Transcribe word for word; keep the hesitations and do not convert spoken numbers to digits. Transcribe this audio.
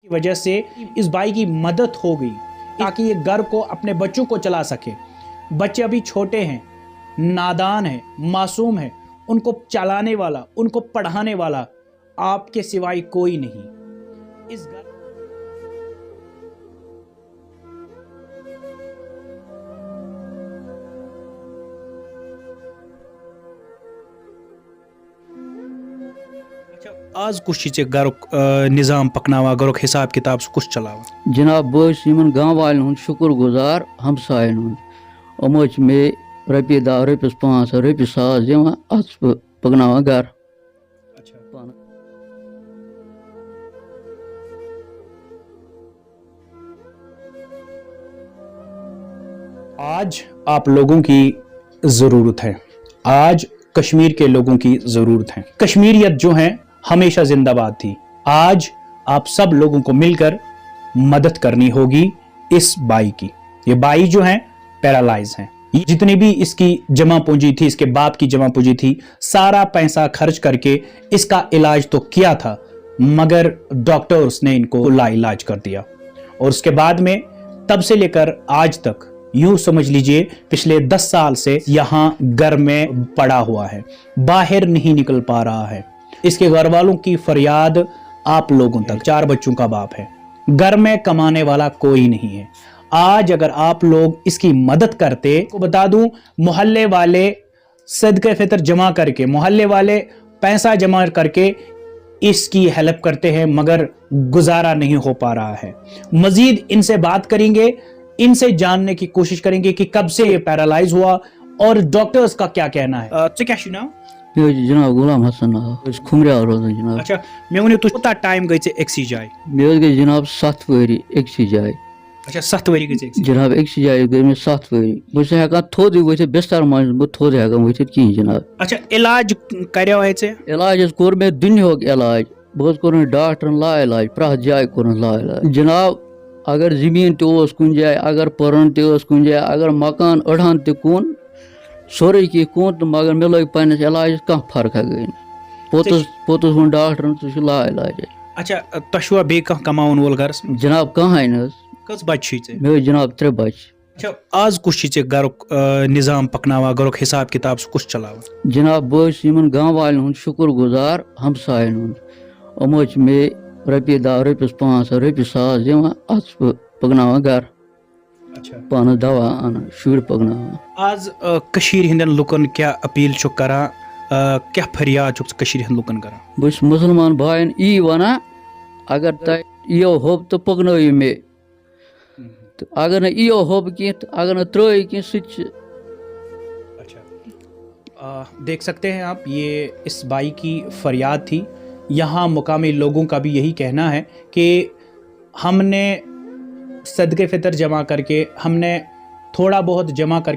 की वजह से इस बाई की मदद हो गई, ताकि ये घर को, अपने बच्चों को चला सके। बच्चे अभी छोटे हैं, नादान हैं, मासूम हैं, उनको चलाने वाला, उनको पढ़ाने वाला आपके सिवाय कोई नहीं। इस घर اچھا، آز کُس چھُے ژےٚ گرُک، آ، نظام پکناوان، گرُک حساب کتاب، سُہ کُس چلاوان؟ جناب، بہٕ حظ چھُس یِمن گام والٮ۪ن ہُنٛد شُکُر گُزار، ہمساین ہُنٛد۔ یِم حظ چھِ مےٚ رۄپیہِ دَہ، رۄپیَس پانٛژھ، رۄپیہِ ساس دِوان، اَتھ چھُس بہٕ پکناوان گرٕ۔ اچھا۔ پانہٕ۔ آج آپ لوگوں کی ضرورت ہے، آج کشمیر کے لوگوں کی ضرورت ہے۔ کشمیریت جو ہے، ہمیشہ زندہ باد تھی۔ آج آپ سب لوگوں کو مل کر مدد کرنی ہوگی اس بائی کی۔ یہ بائی جو ہیں، پیرالائز ہیں۔ جتنی بھی اس کی جمع پونجی تھی، اس کے باپ کی جمع پونجی تھی، سارا پیسہ خرچ کرکے اس کا علاج تو کیا تھا، مگر ڈاکٹرز نے ان کو لا علاج کر دیا۔ اور اس کے بعد میں، تب سے لے کر آج تک، یوں سمجھ لیجئے، پچھلے دس سال سے یہاں گھر میں پڑا ہوا ہے، باہر نہیں نکل پا رہا ہے۔ اس کے گھر والوں کی فریاد آپ لوگوں تک، چار بچوں کا باپ ہے، گھر میں کمانے والا کوئی نہیں ہے۔ آج اگر آپ لوگ اس کی مدد کرتے، کو بتا دوں، محلے والے صدقہ فطر جمع کر کے، محلے والے پیسہ جمع کر کے اس کی ہیلپ کرتے ہیں، مگر گزارا نہیں ہو پا رہا ہے۔ مزید ان سے بات کریں گے، ان سے جاننے کی کوشش کریں گے کہ کب سے یہ پیرالائز ہوا اور ڈاکٹرز کا کیا کہنا ہے۔ آ، ژےٚ کیٛاہ چھُے ناو؟ مےٚ حظ چھُ جناب غلام حسن ناو، أسۍ چھِ کھُمریٛار روزان جناب۔ اچھا، مےٚ ؤنِو، تُہۍ کوٗتاہ ٹایم گٔے ژےٚ أکسٕے جایہِ؟ مےٚ حظ گٔے جناب ستھ ؤری أکسٕے جایہِ۔ اچھا، ستھ ؤری گٔے ژےٚ أکسٕے؟ جناب، أکسٕے جایہِ گٔے مےٚ ستھ ؤری۔ بہٕ چھُس ہٮ۪کان تھوٚدُے ؤتھِتھ، بستر منٛز چھُس بہٕ تھوٚد ہٮ۪کان ؤتھِتھ کِہیٖنۍ جناب۔ اچھا، علاج کریو ہے ژےٚ؟ علاج حظ کوٚر مےٚ دُنیاہُک علاج۔ بہٕ حظ کوٚرُن ڈاکٹرن لا علاج، پرٛٮ۪تھ جایہِ کوٚرُن لا علاج۔ جناب، اگر زٔمیٖن تہِ اوس کُنہِ جایہِ، اگر پٔرُن تہِ ٲس کُنہِ جایہِ، اگر مکان أڑہَن تہِ کُن، سورُے کینٛہہ کُن تہٕ مگر مےٚ لٔگۍ پنٛنِس علاجَس کانٛہہ فرقہ گٔے نہٕ۔ پوٚتُس، ژےٚ چھِ پوٚتُس ووٚن ڈاکٹرن، "ژٕ چھُکھ لا علاج اَتہِ۔" اچھا، تۄہہِ چھُوا بیٚیہِ کانٛہہ کماوَن وول گَرَس منٛز؟ جناب، کٕہٕنۍ نہٕ حظ۔ کٔژ بَچہِ چھِی ژےٚ؟ مےٚ ٲسۍ جناب ترٛےٚ بَچہِ۔ اچھا، آز کُس چھُے ژےٚ گَرُک، آ، نظام پَکناوان، گَرُک حِساب کِتاب، سُہ کُس چھُ چلاوان؟ جناب، بہٕ حظ چھُس یِمَن گام والٮ۪ن ہُنٛد شُکُر گُزار، ہمسایَن ہُنٛد۔ یِم حظ چھِ مےٚ رۄپیہِ دَہ، رۄپیَس پانٛژھ ہَتھ، رۄپیہِ ساس دِوان، اَتھ چھُس بہٕ پَکناوان گَرٕ۔ اچھا۔ پانَس دوا اَنان، شُرۍ پَکناوان۔ آز، آ، کٔشیٖرِ ہٕنٛدٮ۪ن لُکَن کیٛاہ اپیٖل چھُکھ کران، آ، کیٛاہ فریاد چھُکھ ژٕ کٔشیٖرِ ہٕنٛدۍ لُکَن کران؟ بہٕ چھُس مُسلمان بایَن یی وَنان، اگر تۄہہِ یِیو حُب تہٕ پَکنٲیِو مےٚ۔ تہٕ اگر نہٕ یِیو حُب کینٛہہ، تہٕ اگر نہٕ ترٛٲیِو کینٛہہ، سُہ تہِ چھُ۔ اچھا۔ آ، دیکھ سکتے ہیں آپ، یہ اس بائی کی فریاد تھی۔ یہاں مقامی لوگوں کا بھی یہی کہنا ہے کہ ہم نے صدقے فطر جمع کر کے، ہم نے تھوڑا بہت جمع کر